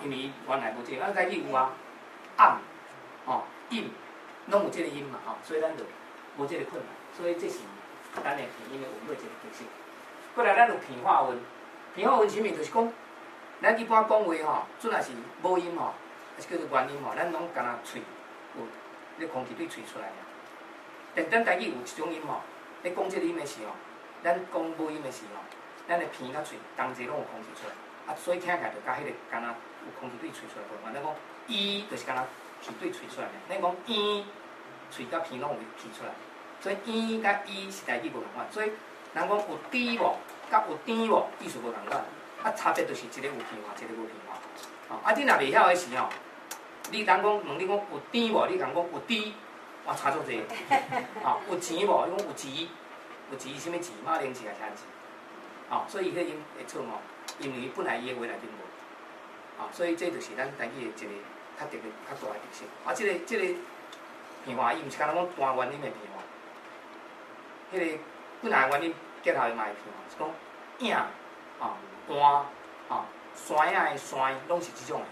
因為伊原來無這個，啊，台語有啊，暗，吼，陰，攏有這個音嘛，吼，所以咱就無這個困難。所以這是咱的片音的韻母一個特色。過來咱有平化韻，平化韻啥物？就是講，咱一般講話吼，陣若是母音吼，還是叫做元音吼，咱攏干焦喙有咧空氣對喙出來爾。但咱台語有一種音吼，咧講這個音的時候，咱講母音的時候，咱的鼻佮喙同齊攏有空氣出來，啊，所以聽起來就佮彼個敢若有空氣對喙出來無仝款。咱講伊就是敢若氣對喙出來爾，咱講伊喙佮鼻攏有氣出來，所以伊佮伊是台語無仝款。所以人講有甜無，佮有甜無，意思無仝款。啊，差別就是一個有鼻化，一個無鼻化。吼，啊，你若袂曉的時吼，你人講問你講有甜無，你共講有甜，哇，差足濟。吼，有錢無？你講有錢，有錢啥物錢？馬鈴薯還是番薯？吼，所以彼個音會錯吼，因為本來伊的話內面無。吼，所以這就是咱台語的一個較特別、較大的特色。啊，這個鼻化伊毋是干焦講單元音的鼻化，彼個本來元音結合的嘛會鼻化，是講影、吼、換、吼、山仔的山，攏是這種的。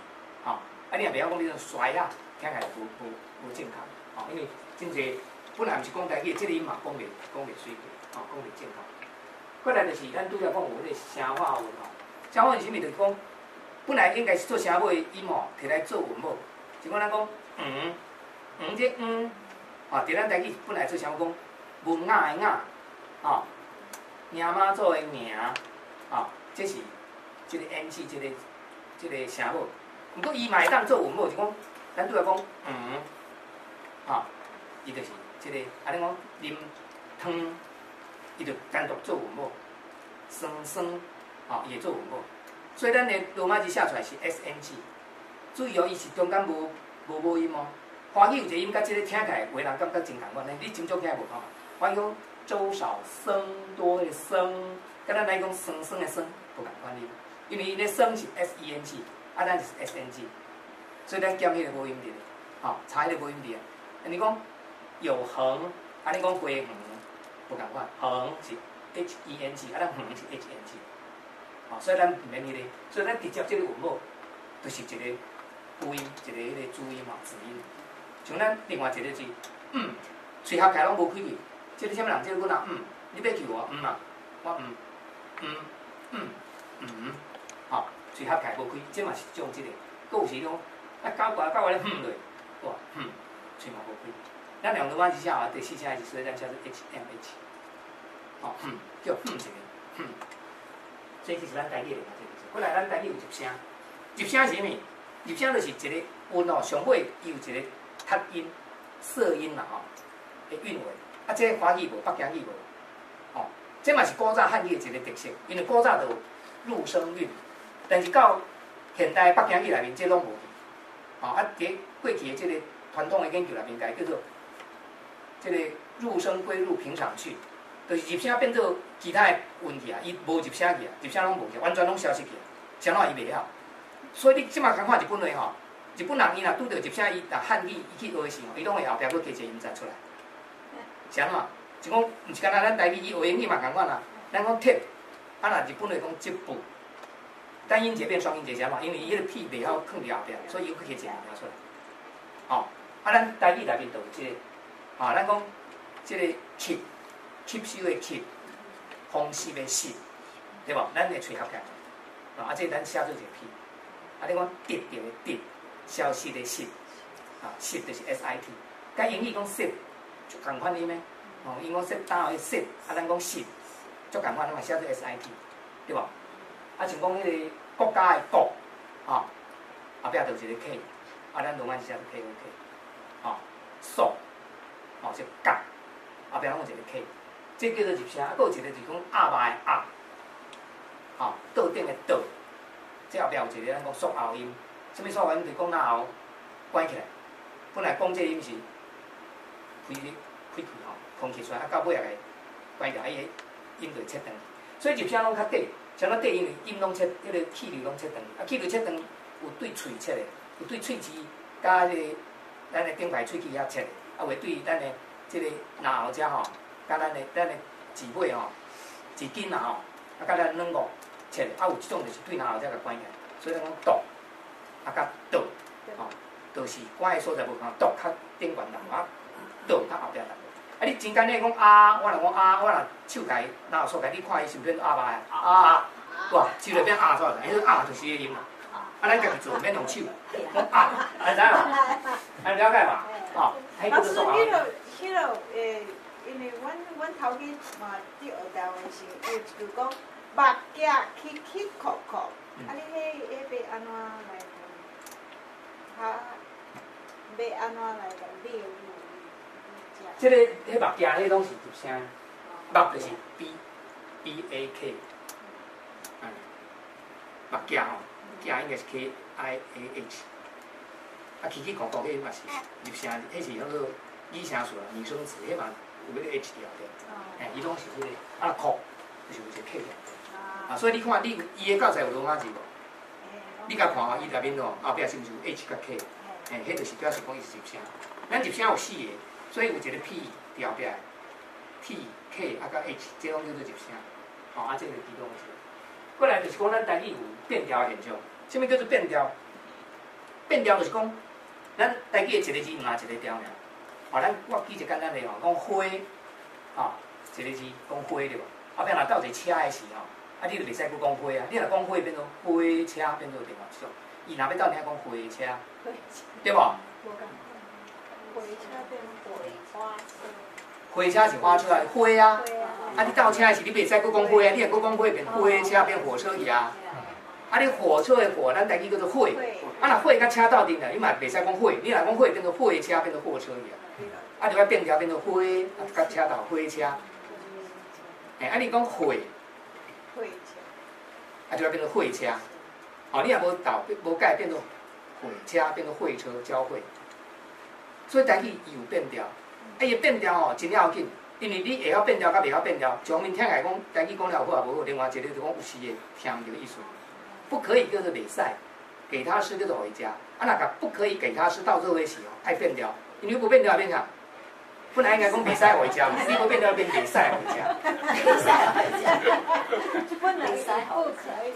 吼，啊，你若袂曉講，你講衰仔，聽起來無正確。吼，因為真濟本來毋是講台語，這個音嘛講袂水過，吼，講袂正確。過來就是咱拄才講有彼個聲化韻吼，聲化韻是啥物？就是講本來應該是做聲母的音吼，摕來做韻母。就講咱講黃，黃這黃，吼，佇咱台語本來做聲母講文雅的雅，吼，迎媽祖的迎，吼，這是這個 N G 這個聲母。毋過伊嘛會當做韻母，就講咱拄才講黃，吼，伊就是這個，啊，你講啉湯，伊就單獨做韻母，酸酸，吼，伊會做韻母。所以咱的羅馬字寫出來是 S N G，注意哦，伊是中間無母音哦。華語有一個音，佮這個聽起來，有的人感覺真仝款，你斟酌起來無仝。華語講粥少僧多的僧，佮咱來講酸酸的酸無仝款音，因為伊的酸是 S E N G，啊，咱是 S N G，所以咱減彼個母音佇咧，吼，差彼個母音佇咧。你講有恆，啊，你講花園無仝款，恆是 H E N G，啊，咱園是 H N G，吼，所以咱毋免彼個，所以咱直接這個韻母，就是一個輔音，一個彼個主音嘛，子音。像咱另外一個是，喙合起來攏無開去，這個啥物人？這個阮啊，你欲去無？毋啊，我毋，毋，毋，毋，吼，喙合起來無開，這嘛是一種這個。閣有時講，啊，狗過來狗過來，哼落，哇，哼，喙嘛無開。咱用羅馬字寫啊，第四聲是所以咱寫做 H M H，吼，哼，叫哼一個，哼。所以這是咱台語的另外一個特色。過來咱台語有入聲，入聲是啥物？入聲就是一個韻哦，上尾伊有一個讀音、塞音啦吼的韻尾。啊，這個華語無，北京語無，吼，這嘛是古早漢語的一個特色，因為古早就有入聲韻，但是到現代北京語內面，這攏無去。吼，啊，佇過去的這個傳統的研究內面，共伊叫做這個入聲歸入平常去，就是入聲變做其他的韻去啊，伊無入聲去啊，入聲攏無去，完全攏消失去啊，啥怎伊袂曉？所以你這馬共看日本話吼，日本人伊若拄著入聲，伊若漢語伊去學的時候，伊攏會後壁閣加一個音節出來。是按怎？就講毋是干焦咱台語，伊學英語嘛仝款啊。咱講鐵，啊若日本話講這布，單音節變雙音節是按怎？因為伊彼個 P 袂曉囥佇後壁，所以伊閣加一個物件出來。吼，啊，咱台語內面就有這個，吼，咱講這個吸，吸收的吸，風濕的濕，對無？咱的喙合起來，啊，這咱寫做一個 P。啊，你講得著的得，消失的失，啊，失就是 S I T。佮英語講 sit，就仝款音的，吼，𪜶講 sit down 的 sit，啊，咱講失，足仝款，咱嘛寫做 S I T，對無？啊，像講彼個國家的國，吼，後壁就一個 K，啊，咱羅馬字寫做 K O K，吼，索，吼是角，後壁攏有一個 K，這叫做入聲。啊，閣有一個就是講鴨肉的鴨，吼，桌頂的桌。這後壁有一個咱講縮喉音，啥物縮喉音？就是講嚨喉關起來。本來講這個音是開開氣吼，空氣出來，啊到尾仔個關起來，伊個音就會切斷。所以入聲攏較短，啥物短？因為音攏切，彼個氣流攏切斷。啊，氣流切斷有對喙切的，有對喙齒佮彼個咱的頂排喙齒遐切的，啊有對咱的這個嚨喉遮吼，佮咱的舌尾吼，舌根啦吼，啊佮咱軟腭切的，啊有一種就是對嚨喉遮共關起來，所以咱講桌，啊，佮倒，吼，就是關的所在無仝，倒較頂懸淡薄，啊，倒較後壁淡薄。啊，你真簡單講啊，我若講啊，我若手共拿手共你看伊是毋變啊吧啊，哇，手就變啊出來，彼個啊就是彼個音啦。啊，咱家己做毋免用手，講啊，按知無？按了解無？吼，老師，彼個，因為阮頭去嘛佇學台灣時，有一句講目鏡起起扣扣，啊，你彼欲按怎來？哈，欲按怎來共列入？這個彼目鏡，彼攏是入聲，目就是 B B A K，目鏡吼，鏡應該是 K I A H，啊，起起扣扣彼嘛是入聲，彼是叫做擬聲詞啊，擬聲詞，彼嘛有彼個 H 佇後壁，嘿，伊攏是彼個，啊，扣就是有一個 K 佇後壁，啊，所以你看你伊的教材有羅馬字無？你共看吼，伊內面吼後壁是毋是有 H 佮 K？嘿，彼就是表示講伊是入聲。咱入聲有四個，所以有一個 P 佇後壁，T、K 啊佮 H，這攏叫做入聲。吼，啊，這個其中一個。過來就是講咱台語有變調的現象。啥物叫做變調？變調就是講，咱台語的一個字毋若一個調爾。吼，咱我舉一個簡單例吼，講花，吼，一個字講花對無？後壁若鬥一個車的時吼，啊，你就袂使閣講花啊！你若講花變做火車，變做另外一種。伊若欲鬥陣講火車，對無？火車變火車。火車是火車啊，火啊！啊，你鬥車的時，你袂使閣講火啊！你若閣講火變火車變火車去啊！啊，你火車的火，咱台語叫做火。啊，若火佮車鬥陣啦，你嘛袂使講火。你若講火變做火車，變做貨車去啊！啊，就愛變調變做火，啊，佮車鬥火車。欸，啊，你講會，啊，就愛變做會車。哦，你若無鬥無改變做會車，變做會車交匯。所以台語伊有變調，啊，伊的變調吼真要緊，因為你會曉變調佮袂曉變調，一方面聽起來講台語講了有好也無好，另外一個就講有時會聽毋著意思。不可以叫做袂使，給他吃叫做予伊食。啊，若共不可以給他吃到做伙時吼，愛變調，因為無變調變啥？本來應該講袂使予伊食嘛，你無變調變袂使予伊食。袂使予伊食，不能不可以。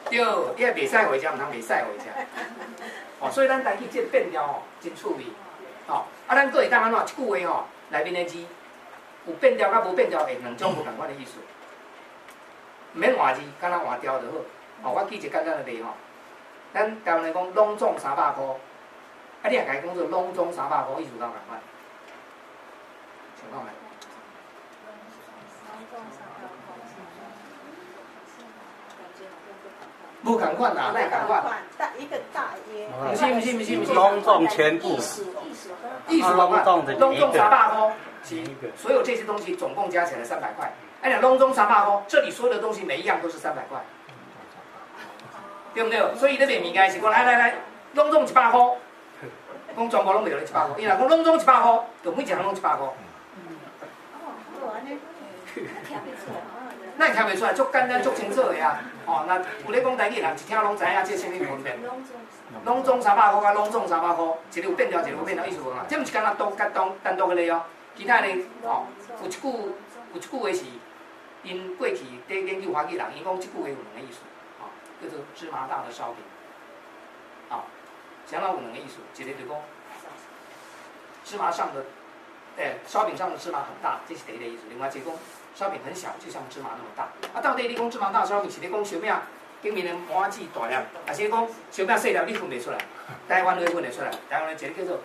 對，你愛袂使予伊食，毋通袂使予伊食。哦，所以咱台語這個變調吼，真趣味。吼，啊，咱閣會當按怎？一句話吼，內面的字有變調佮無變調，會兩種無仝款的意思。毋免換字，敢若換調就好。吼，我舉一個簡單的例吼，咱台灣來講，攏總三百箍，啊，你若共伊講做攏總三百箍，意思敢有仝款？想看覓？攏總三百箍。無仝款啦，哪會仝款？大一個大約。毋是毋是毋是毋是。攏總全部。意思意思。意思仝款，攏總三百箍，是所有這些東西總共加起來三百塊。哎呀，攏總三百箍，這裡所有的東西每一樣都是三百塊，對毋對？所以咧賣物件是講來來來，攏總一百箍，講全部攏賣予你一百箍。伊若講攏總一百箍，就每一項攏一百箍。哦，按呢。聽袂出來。哪會聽袂出來？足簡單、足清楚的啊！哦，若有咧講台語的人，一聽攏知影這啥物分別。攏總三百箍佮攏總三百箍，一個有變調，一個無變調，意思無仝。這毋是干焦獨佮單單獨的例哦，其他的哦，有一句話是，𪜶過去佇研究華語人，𪜶講這句話有兩個意思，哦，叫做芝麻大的燒餅。哦，啥物有兩個意思？一個就講芝麻上的，欸，燒餅上的芝麻很大，這是第一個意思。另外一個講燒餅很小，就像芝麻那麼大。啊，到底你講芝麻大燒餅是咧講燒餅頂面的麻糬大粒，還是講燒餅細粒你分袂出來？台灣話分會出來，台灣話一個叫做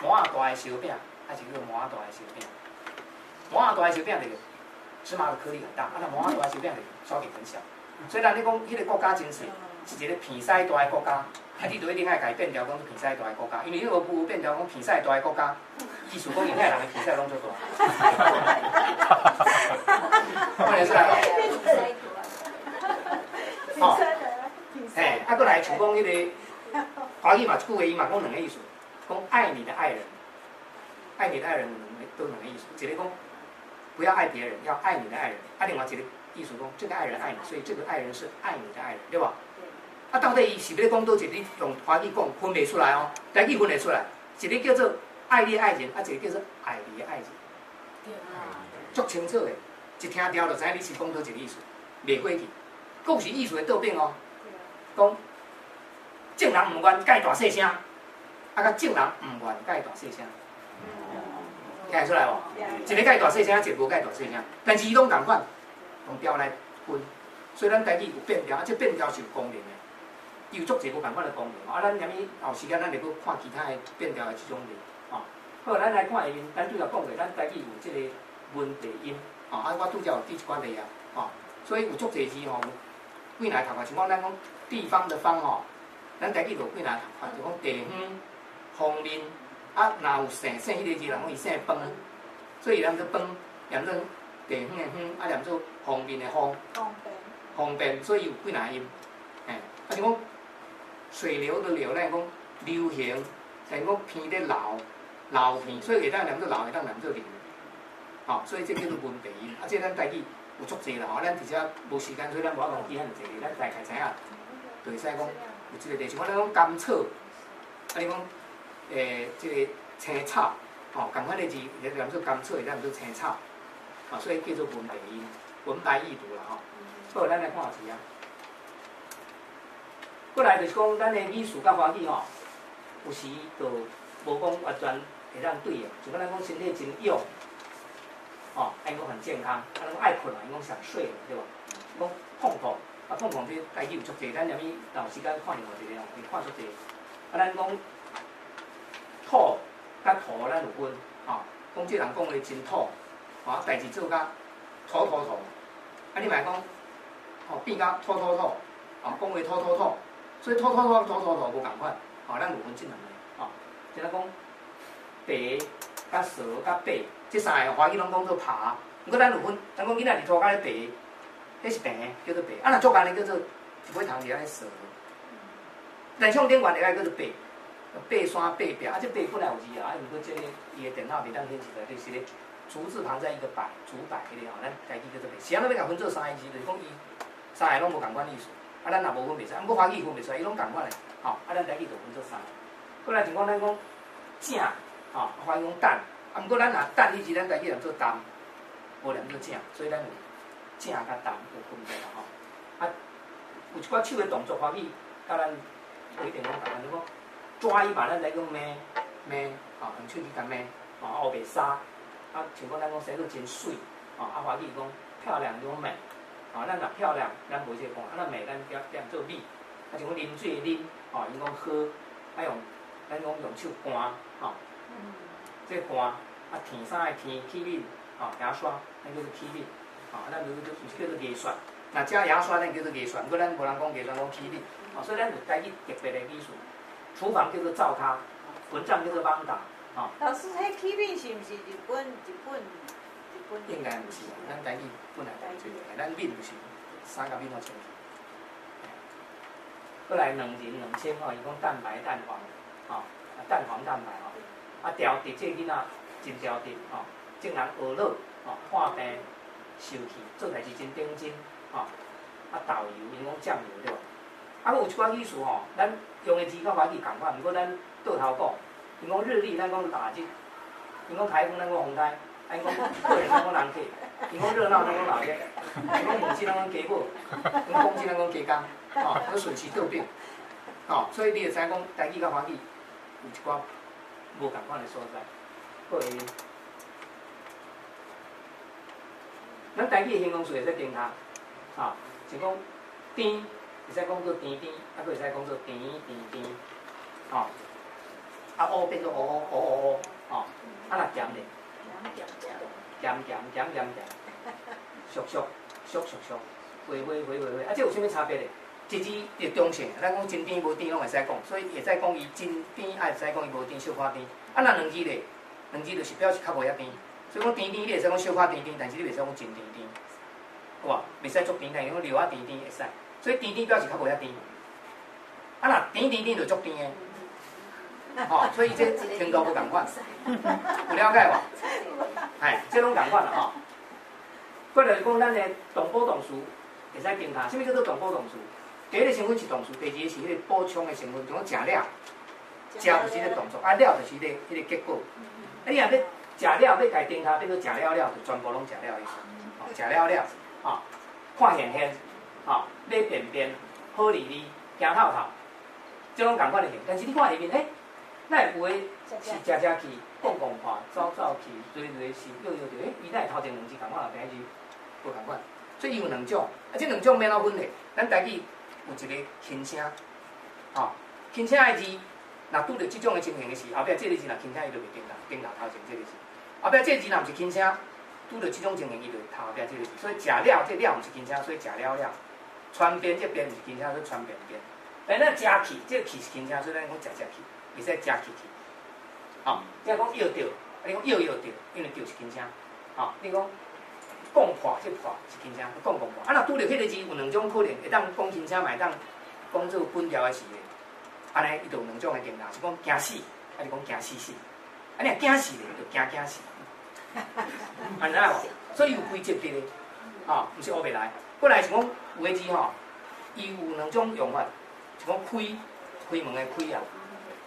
麻仔大的燒餅，還是叫做麻仔大的燒餅？麻仔大的燒餅就是芝麻的顆粒很大，啊，那麻仔大的燒餅就是燒餅很小。所以咱咧講，彼個國家真細，是一個鼻屎大的國家，啊，你就一定愛共伊變調講鼻屎大的國家，因為你無變調講鼻屎大的國家，意思講𪜶遐人的鼻屎攏足大。看會出來無？吼，嘿，啊，閣來像講彼個華語嘛，一句話伊嘛講兩個意思，講愛你的愛人，愛你的愛人有兩個都兩個意思，一個講不要愛別人，要愛你的愛人，啊，另外一個意思講這個愛人愛你，所以這個愛人是愛你的愛人，對無？啊，到底伊是欲咧講佗一個？你用華語講分袂出來哦，台語分會出來，一個叫做愛你的愛人，啊，一個叫做愛你的愛人，足清楚的，一聽著就知影你是講佗一個意思，袂過去，閣有是意思的倒轉哦，講眾人毋願佮伊大細聲，啊，佮眾人毋願佮伊大細聲，聽會出來無？一个佮伊大細聲，一个無佮伊大細聲，但是伊攏仝款，用調來分，所以咱台語有變調，啊，這變調是有功能的，伊有足濟無仝款的功能。啊，咱啥物後時間咱會閣看其他的變調的這種例，吼。好，咱來看下面，咱拄才講過，咱台語有這个文白音，吼，啊，我拄才有舉一寡例啊，吼，所以有足濟字吼，幾若讀法，像講咱講地方的方吼，咱台語就有幾若讀法，就講地方、方面，啊，若有姓姓彼个字，人講伊姓方，所以念做方，念做地方的方，啊，念做方便的方，方便，方便，所以有幾若音，嘿，啊，像講水流的流，咱講流行，像講鼻咧流，流鼻，所以會當念做流，會當念做流，吼，所以這叫做文白音，啊，這咱台語有足濟啦，吼，咱佇遮無時間，所以咱無法度記遐爾濟個，咱大概知影，就會使講有這個例，像講咱講甘草，啊，你講這個青草，吼，仝款的字，會念做甘草，會當念做青草，啊，所以叫做文白音，文白異讀啦，吼。好，咱來看字啊。過來就是講，咱的語詞佮華語吼，有時就無講完全會當對的。像講咱講身體真勇，吼，啊，𪜶講很健康，啊，咱講愛睏啊，𪜶講想睡了，對無？講碰碰，啊碰碰這台語有足濟，咱啥物若有時間看另外一个吼，會看足濟。啊，咱講土佮塗，咱有分，吼，講這人講話真土，吼，啊，代誌做甲土土土，啊，你嘛會講，吼，變甲土土土，吼，講話土土土，所以土土土土土土無仝款，吼，咱有分這兩个，吼，像咱講爬佮蛇佮爬，這三个華語攏講做爬，毋過咱有分，咱講囡仔佇塗跤咧爬，彼是爬，叫做爬，啊，若足艱的叫做一尾頭佇遐咧趖。但向頂懸會愛叫做爬，爬山爬壁，啊，這爬本來有字啊，啊，毋過這个伊的電腦袂當顯示出來，就是咧竹字旁再一個柏，竹柏彼个吼，咱家己叫做爬。是按怎欲共分做三个字，就是講伊三个攏無仝款意思，啊，咱若無分袂出來，毋過華語分袂出來，伊攏仝款的，吼，啊，咱台語就分做三个。過來像講咱講正，吼，華語講等，啊，毋過咱若等彼字，咱台語念做擔，無念做正，所以咱有正佮擔有分別啦，吼。啊，有一寡手的動作，華語佮咱無一定攏仝款，就講抓一把，咱來講捏捏，吼，用手去共捏，吼，啊，烏白沙，啊，像講咱講生做真媠，吼，啊，華語講漂亮講美，吼，咱若漂亮，咱無這個講，啊，若美，咱點點做美，啊，像講啉水的啉，吼，𪜶講喝，啊用，咱講用手乾，吼，這個乾，啊，天衫的天，器皿，吼，牙刷，咱叫做器皿，吼，咱就叫做叫做牙刷，若食牙刷，咱叫做牙刷，毋過咱無人講牙刷，講器皿，吼，所以咱有台語特別的語詞。廚房叫做灶跤，蚊帳叫做網罩，吼。老師，彼器皿是毋是日本？日本？日本？應該毋是，咱台語本來就有這個，咱閩就是三個閩較清楚。過來兩仁兩清吼，伊講蛋白蛋黃，吼，蛋黃蛋白吼，啊調直這囡仔真調直吼，眾人懊惱吼，看病受氣，做代誌真認真吼，啊豆油𪜶講醬油對無？啊，閣有一寡語詞吼，咱用的字佮華語仝款，毋過咱倒頭講，𪜶講日曆，咱講打日；𪜶講颱風，咱講風颱；啊，𪜶講客人，咱講人客；𪜶講熱鬧，咱講鬧熱；𪜶講母雞，咱講雞母；𪜶講公雞，咱講雞公，吼，閣順時倒轉，吼，所以你會知影講台語佮華語有一寡無仝款的所在。好，下面，咱台語的形容詞會使定下，吼，像講甜。會使講做甜甜，啊，閣會使講做甜甜甜，吼。啊，烏變做烏烏烏烏烏，吼。啊，若鹹咧，鹹鹹鹹鹹鹹，俗俗俗俗俗，花花花花花，啊，這有啥物差別咧？一字就中性，咱講真甜無甜攏會使講，所以會使講伊真甜，啊會使講伊無甜，小可甜。啊，若兩字咧，兩字就是表示較無遐甜。所以講甜甜，你會使講小可甜甜，但是你袂使講真甜甜，有無？袂使足甜，但是講尿仔甜甜會使。所以甜甜表示較無遐甜，啊若甜甜甜就足甜的，吼，所以這程度無仝款，有了解無？嘿，這攏仝款啦吼。過來就是講咱的動補動詞會使定下，啥物叫做動補動詞？第一個成分是動詞，第二個是彼個補充的成分，像講食了，食就是彼個動作，啊了就是彼個結果。啊，你若欲食了，欲共伊定下變做食了了，就全部攏食了的意思。吼，食了了，吼，看現現。吼，買便便，好利利，行透透，這攏仝款的形。但是你看下面，欸，哪會有的是食食去，講講話，走走去，蹩蹩是，搖搖著，欸，伊哪會頭前兩字仝款，後邊字無仝款？所以伊有兩種，啊，這兩種欲按怎分咧？咱台語有一个輕聲，吼，輕聲的字，若拄著這種的情形的時，後壁這个字若輕聲，伊就袂頂頭，頂頭頭前這个字。後壁這个字若毋是輕聲，拄著這種情形，伊就頭後壁這个字。所以食了這了毋是輕聲，所以食了了。傳便這便毋是輕聲，所以傳便便。但咱食去，這個去是輕聲，所以咱講食食去，會使食去去。吼，你若講搖著，啊你講搖搖著，因為著是輕聲。吼，你講講破，這破是輕聲，講講破。啊，若拄著彼个字有兩種可能，會當講輕聲，嘛會當講做本調的時咧。按呢，伊就有兩種的定啦，是講驚死，抑是講驚死死。啊，你若驚死咧，就驚驚死。按呢無？所以有規則佇咧，吼，毋是烏白來。過來是講有的字吼，伊有兩種用法，是講開，開門的開啊。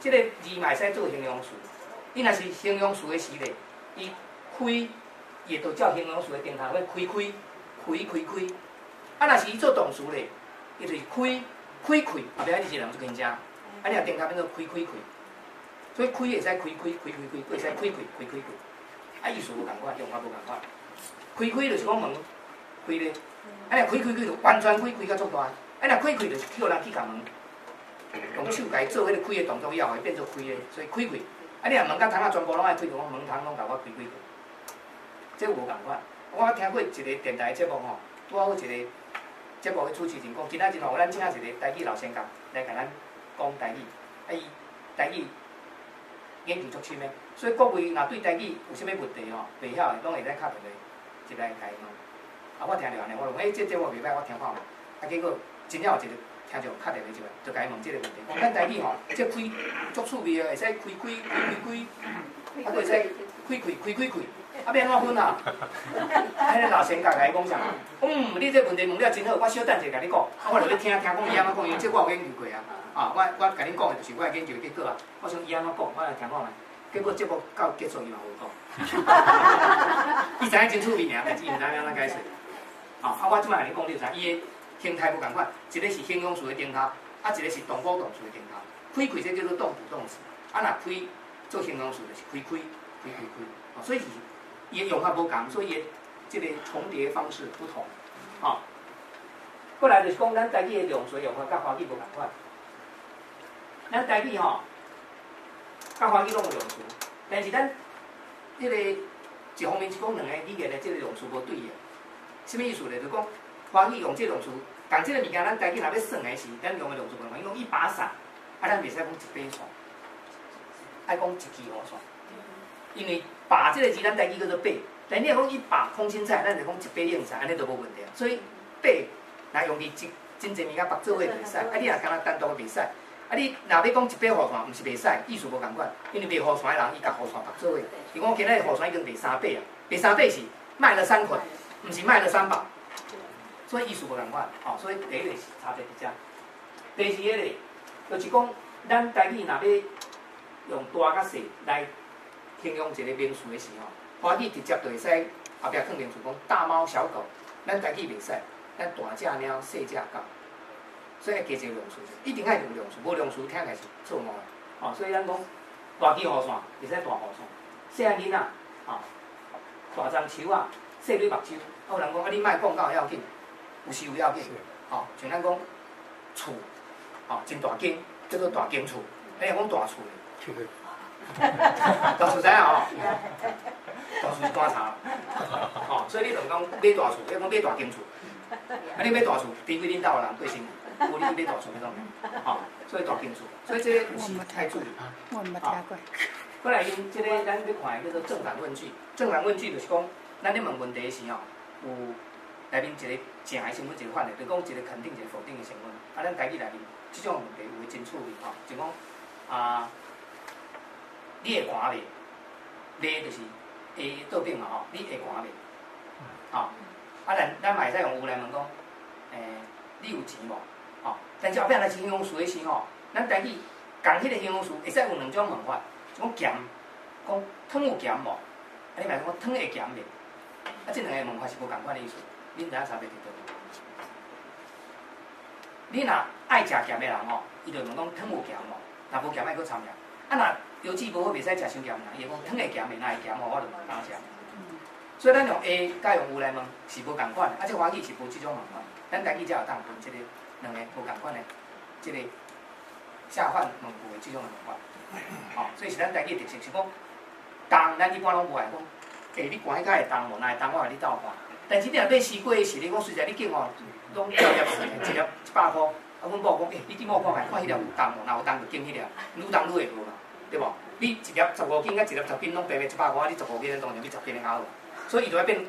這個字嘛會使做形容詞。伊若是形容詞的時咧，伊開，伊會就照形容詞的定頭，去開開，開開開。啊，若是伊做動詞咧，伊就是開，開開，後壁字一兩就輕聲。啊，你若定頭變做開開開，所以開會使開開開開開，閣會使開開開開開。啊，意思無仝款，用法無仝款。開開就是講門開咧，啊，若開開開就完全開，開甲足大。啊，若開開就是叫人去共門，用手共伊做彼个開的動作以後，會變做開的，所以開開。啊，你若門佮窗仔全部攏愛開，就講門窗攏共我開開開。這無仝款。我聽過一个電台節目吼，拄好一个節目的主持人講，今仔日吼，咱請一个台語老先生來共咱講台語。啊，伊台語研究足深的，所以各位若對台語有啥物問題吼，袂曉的，攏會使敲電話入來共伊問。啊，我聽著按呢，我就講，欸，這節目袂䆀，我聽看覓。啊，結果真正有一个聽眾敲電話入來，就共伊問這个問題，講咱台語吼，這開足趣味的，會使開開開開開，啊，閣會使開開開開開，啊，欲按怎分啊？啊，彼个老先生共伊講啥？嗯，你這個問題問了真好，我小等一下共你講。啊，我就欲聽聽講伊按怎講，因為這我有研究過啊。啊，我共恁講的就是我的研究的結果啊。我想伊按怎講，我來聽看覓。結果節目到結束，伊嘛無講。伊知影真趣味爾，但是伊毋知影按怎解釋。啊，我這擺共你講，你就知伊的形態無仝款，一個是形容詞的定頭，啊，一個是動補動詞的定頭。開開這叫做動補動詞，啊，若開做形容詞就是開開開開開。所以是伊的用法無仝，所以伊的這個重疊方式不同。吼，過來就是講咱台語的量詞用法佮華語無仝款。咱台語吼，佮華語攏有量詞，但是咱這個一方面是講兩个語言的這個量詞無對的。啥物意思咧？就講華語用這個量詞，仝這个物件，咱台語若欲算的時，咱用的量詞無仝款，伊講一把傘，啊，咱袂使講一把傘，愛講一支雨傘。因為把這個字，咱台語叫做把，但你若講一把空心菜，咱就講一把莧菜，按呢就無問題。所以把若用佇真真濟物件縛做伙袂使，啊，你若干焦單獨袂使。啊，你若欲講一把雨傘，毋是袂使，意思無仝款。因為賣雨傘的人，伊共雨傘縛做伙。伊講我今仔日雨傘已經賣三把啊，賣三把是賣了三捆，毋是賣了三把，所以意思無仝款。吼，所以第一個是差別佇遮。第二个咧，就是講咱台語若欲用大佮細來形容一個名詞的時候，華語直接就會使後壁囥名詞講大貓小狗，咱台語袂使，咱大隻貓細隻狗。所以愛加一個量詞，一定愛用量詞，無量詞聽起來是錯誤的。吼，所以咱講大支雨傘，會使大雨傘；細漢囡仔，吼，大樟樹仔，細蕊目睭。啊，有人講啊，你莫講到要緊，有時有要緊。吼，像咱講厝，吼，真大間，叫做大間厝。你若講大厝咧，大厝知影吼？大厝是棺材，吼，所以你毋講買大厝，你講買大間厝。啊，你買大厝，除非恁兜的人過身去，無你買大厝欲創啥？吼，所以大間厝，所以這個有時愛注意。我毋捌聽過。過來，𪜶這个咱欲看的叫做正反問句。正反問句就是講，咱咧問問題的時吼，有內面一個正的成分，一個反的，就講一個肯定，一個否定的成分。啊，咱台語內面這種問題有的真趣味吼，就講啊，你會寒袂？袂就是會倒轉嘛吼，你會寒袂？吼，啊，咱咱嘛會使用有來問講，欸，你有錢無？吼，但是後壁若是形容詞的時吼，咱台語仝彼个形容詞會使有兩種問法，就講鹹，講湯有鹹無？啊，你嘛講湯會鹹袂？啊，這兩个問法是無仝款的意思，恁知影差別佇佗？你若愛食鹹的人吼，伊就問講湯有鹹無？若無鹹愛閣摻鹽。啊，若腰子無好，袂使食傷鹹人，伊會講湯會鹹的，若會鹹吼，我就毋敢食。所以咱用會佮用有來問是無仝款的，啊，這華語是無這種問法。咱台語才有當分這个兩个無仝款的這个下反問句的這種的問法。吼，所以是咱台語的特色是講重，咱一般攏無愛講，欸，你寒彼較會重無？若會重，我共你鬥寒。但是你若買西瓜時，你講隨在你揀吼，攏一粒一粒100箍。啊，阮某講，欸，你去摸看覓，看彼粒有重無？若有重就揀彼粒，愈重愈會好嘛，對無？你一粒15斤佮一粒10斤攏白白100箍，啊，你15斤當然比10斤的較好。所以伊就愛變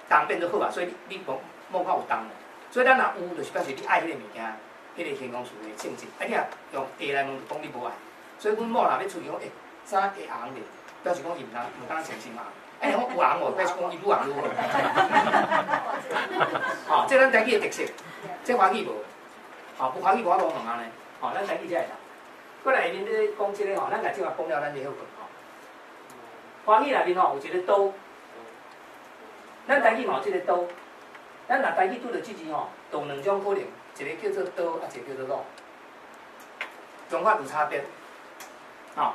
重變做好啊，所以你你摸摸看有重無？所以咱若有，就是表示你愛彼個物件，彼個形容詞的性質。啊，你若用會來問，就講你無愛。所以阮某若欲出去講，欸，衫會紅咧，表示講伊毋通毋敢穿傷紅。啊，若講有紅無，表示講伊愈紅愈好。吼，這咱台語的特色，這華語無。吼，無華語無法度問按呢。吼，咱台語才會當。過來下面咧講這個吼，咱來這下講了，咱就歇睏吼。華語內面吼有一個都，咱台語嘛有這個都。咱若台語拄著這字吼，就有兩種可能，一個叫做都，啊一個叫做魯，用法有差別。吼，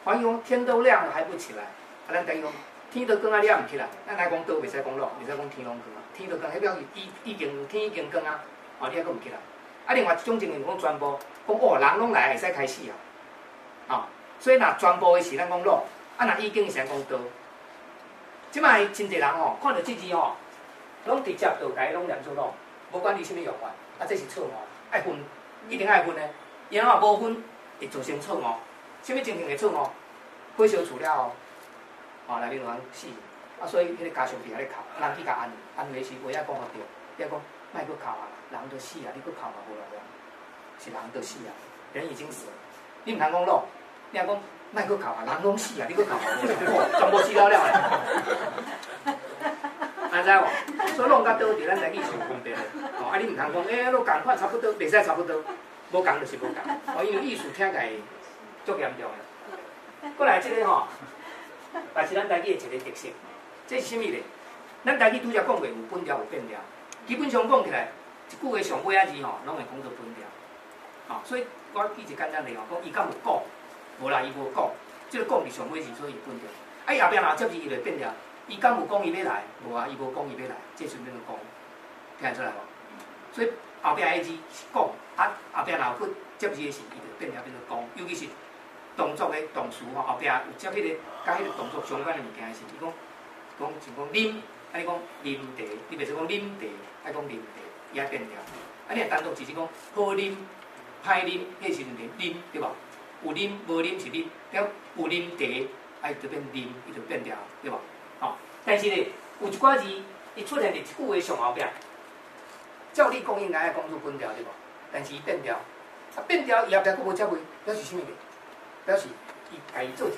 華語講天都亮了還不起來，啊咱台語講天都光啊，你猶毋起來，咱來講都袂使講魯，袂使講天攏光啊，天都光，彼表示已已經天已經光啊，吼，你猶閣毋起來。啊，另外一種情形講全部，講哦人攏來會使開始啊，吼，所以若全部的時咱講魯，啊若已經的時咱講都。這擺真濟人吼，看著這字吼，攏直接就共伊攏念做魯，無管伊啥物用法，啊這是錯誤，愛分，一定愛分的，伊若無分，會造成錯誤。啥物情形會錯誤？火燒厝了後，吼內面有人死，啊所以彼個家屬佇遐咧哭，人去共安慰，安慰時話愛講予對，你愛講莫閣哭啊，人都死啊，你閣哭嘛無路用，是人都死啊，人已經死了，你毋通講魯，你若講莫閣哭啊，人攏死啊，你閣哭嘛無路用，全部死了了。安知無？所以魯佮都佇咱台語是有分別的，吼啊你毋通講，欸，攏仝款差不多，袂使差不多，無仝就是無仝，哦，因為意思聽起來足嚴重的。過來這個吼，也是咱台語的一個特色。這是啥物咧？咱台語拄才講過有本調有變調，基本上講起來，一句話上尾仔字吼，攏會講做本調。吼，所以我舉一個簡單例吼，講伊敢有講？無啦，伊無講。這個講佇上尾字，所以伊本調。啊，伊後壁若接字，伊就變調。伊敢有講伊欲來？無啊，伊無講伊欲來，這時陣變做講，聽會出來無？所以後壁的字是講，啊後壁若有閣接字的時，伊就變調變做講。尤其是動作的動詞吼，後壁有接彼個佮彼個動作相關的物件的時，伊講講像講啉，啊你講啉茶，你袂使講啉茶，愛講啉茶，伊愛變調。啊你若單獨一字講好啉、歹啉，彼時陣就啉對無？有啉無啉是啉，了有啉茶，啊伊就變啉，伊就變調對無？吼，但是咧，有一寡字，伊出現佇一句話上後壁，照理講應該愛講做本調對無？但是伊變調，啊變調伊後壁閣無接話，表示啥物咧？表示伊共伊做一個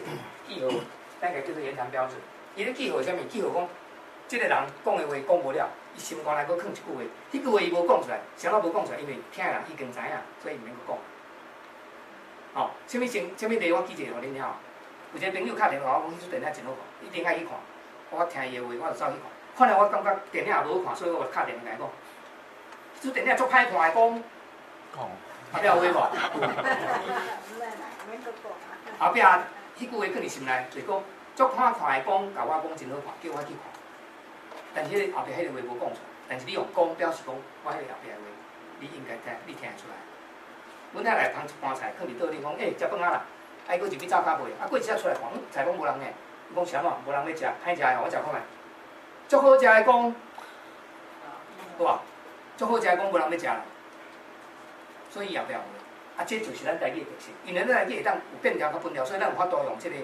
記號，咱共叫做延長標誌。伊咧記號啥物？記號講，這個人講的話講無了，伊心肝內閣囥一句話，彼句話伊無講出來，啥物無講出來？因為聽的人已經知影，所以毋免閣講。吼，啥物情？啥物例？我舉一个予恁聽吼。有一個朋友敲電話我講，彼出電影真好看，一定愛去看。我聽伊的話，我就走去看。看了我感覺電影也無好看，所以我就敲電話共伊講，彼出電影足歹看的，講。後壁有話無？後壁彼句話囥佇心內，就是講足歹看的講，共我講真好看，叫我去看。但是彼個後壁彼個話無講出來，但是你用講表示講，我彼個後壁的話，你應該聽，你聽會出來。阮遐來捧一盤菜，囥佇桌頂，講，欸，食飯啊啦，啊伊閣入去灶跤尾，啊過一下出來看，菜攏無人呢。伊講是按怎？無人欲食，歹食的吼，我食看覓。足好食的講，對無？足好食的講無人欲食啦。所以後壁有話，啊，這就是咱台語的特色，因為咱台語會當有變調佮本調，所以咱有法度用這個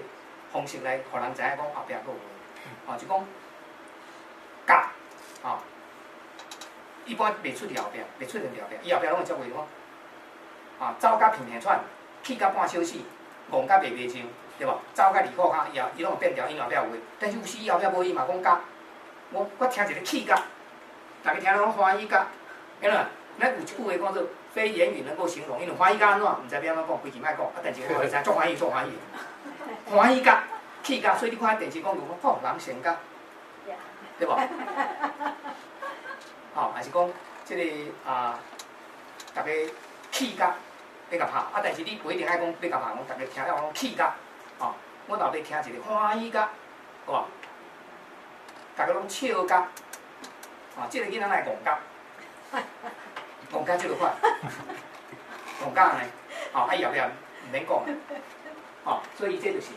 方式來予人知影講後壁閣有話，吼，就講佮，吼，一般袂出佇後壁，袂出現佇後壁，伊後壁攏會接話講，啊，走甲片片喘，去甲半小死，戇甲袂袂上，對無？走甲二褲跤，伊後伊攏有變調，伊後壁有話，但是有時伊後壁無伊嘛講佮，我聽一個去甲，逐家聽了攏歡喜甲，按怎？咱有一句話講做非言語能夠形容，因為歡喜甲按怎，毋知欲按怎講，規氣莫講，啊，但是我會知足歡喜，足歡喜，歡喜甲去甲，所以你看電視廣告講，吼，人善甲，對無？吼，還是講這個啊，逐家去甲，欲共拍，啊，但是你無一定愛講欲共拍，講逐家聽了講氣甲，吼，阮老爸聽一个歡喜甲，有無？逐家攏笑甲，吼，這个囡仔哪會戇甲？戇甲這个款，戇甲按呢，吼，啊伊後壁毋免講，吼，所以這就是，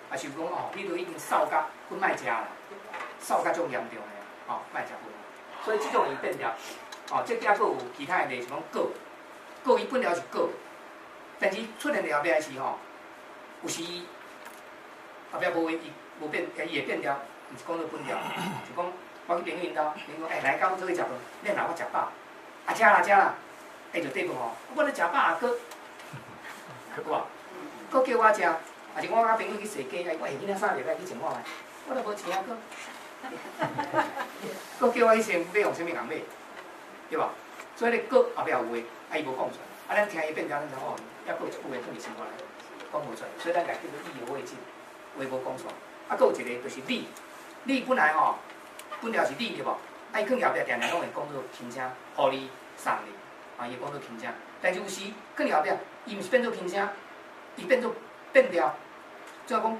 啊是講哦，你都已經瘦甲，粉莫食啦，瘦甲足嚴重的，吼，莫食粉，所以這種伊變調，哦，這抑閣有其他的例，是講閣，閣伊本來是閣，但是出現佇後壁時吼，有時後壁無伊無變，伊會變調，毋是講做本調，就講我去朋友𪜶兜，朋友講，欸，來佮阮做伙食飯，免啦，我食飽，啊食啦食啦，伊就綴飯吼，我咧食飽啊閣，有無？閣叫我食，啊是我佮朋友去踅街，伊講，欸，囡仔啥入來去穿看覓，我都無錢啊閣，閣叫我去先欲用啥物通買，對無？所以咧閣後壁有話，啊伊無講出來，啊咱聽伊變調，咱知哦，抑閣有一句話囥佇心肝內，講無出來，所以咱共叫做意猶未盡，話無講出來。啊，閣有一個就是你，你本來吼，本來是你對無？啊伊囥後壁定定攏會講做輕聲，予你送你，啊伊會講做輕聲，但是有時囥後壁，伊毋是變做輕聲，伊變做變調，怎講？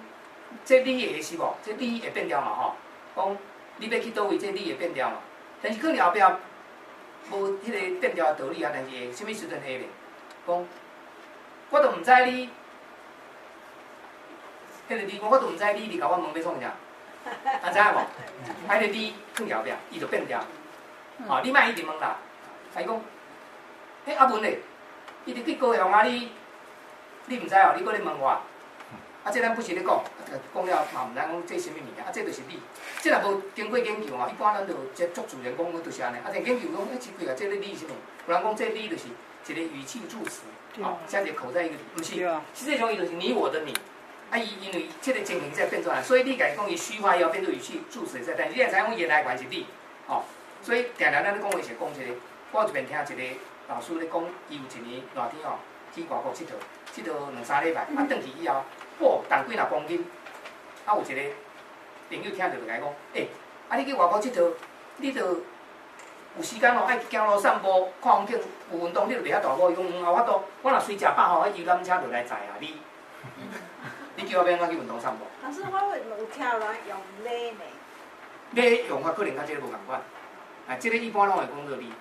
這你的是無？這你會變調嘛吼？講你欲去佗位，這你會變調嘛？但是囥後壁無彼个變調的道理啊，但是會啥物時陣會咧？講我都毋知你，彼个你講我都毋知你，你共我問欲創啥？啊知影無？啊，彼个你囥後壁，伊就變調。吼，你莫一直問啦。啊，伊講，欸，阿文咧，伊直去高雄啊，你你毋知哦？你閣咧問我？啊，這咱不是咧講，講了嘛毋知講這啥物物件，啊，這就是你。這若無經過研究吼，一般咱就這足自然講，就是按呢。啊，但研究講，欸，奇怪啊，這个你啥物？有人講這你就是一個語氣助詞，吼，寫一個口在一個毋是，實際上伊就是你我的你。啊，伊因為這個情形才變出來，所以你共伊講伊虛化以後變做語氣助詞會使，但是你會知影講伊來源是你，吼。所以定定咱咧講話是講這個，我有一遍聽一個老師咧講，伊有一年熱天吼去外國𨑨迌，𨑨迌兩三禮拜，啊，轉去以後，哇，重幾若公斤，啊，有一個朋友聽著就共伊講，欸，啊，你去外國𨑨迌，你著有時間哦，愛去走路散步、看風景，有運動，你就袂遐大五。伊講毋有法度，我若隨食飽吼，彼遊覽車就來載啊你。你叫我欲按怎去運動散步？老師，我有聽有人用咧呢。咧用法可能佮這个無仝款，啊，這个一般攏會講做你，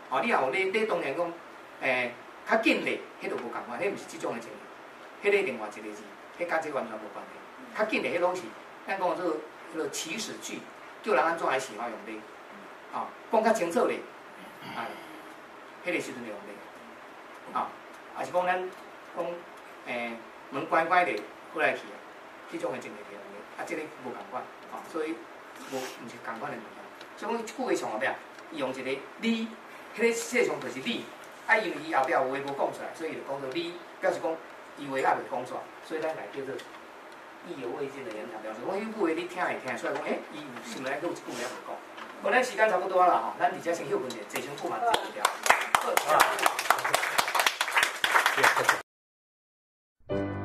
吼，你若有咧咧當然講，欸，較緊咧，彼就無仝款，彼毋是這種的情形，彼个另外一個字，彼佮這完全無關係。較緊咧，彼攏是咱講做彼个祈使句，叫人按怎來喜歡用咧，吼，講較清楚咧，哎，彼个時陣就用咧，吼，抑是講咱講，欸，門關關咧，過來去啊，彼種的情形就用咧，啊，這个無仝款，吼，所以無毋是仝款的物件。所以講這句話上後壁，伊用一個你，彼个實際上就是你，啊，因為伊後壁有話無講出來，所以伊就講做你，表示講伊話猶未講出來，所以咱來叫做意猶未盡的延長表示。講彼句話你聽會聽出來，講欸，伊有心內閣有一句話猶未講。無咱時間差不多啦吼，咱佇遮先歇困者，坐傷久嘛坐袂牢。好。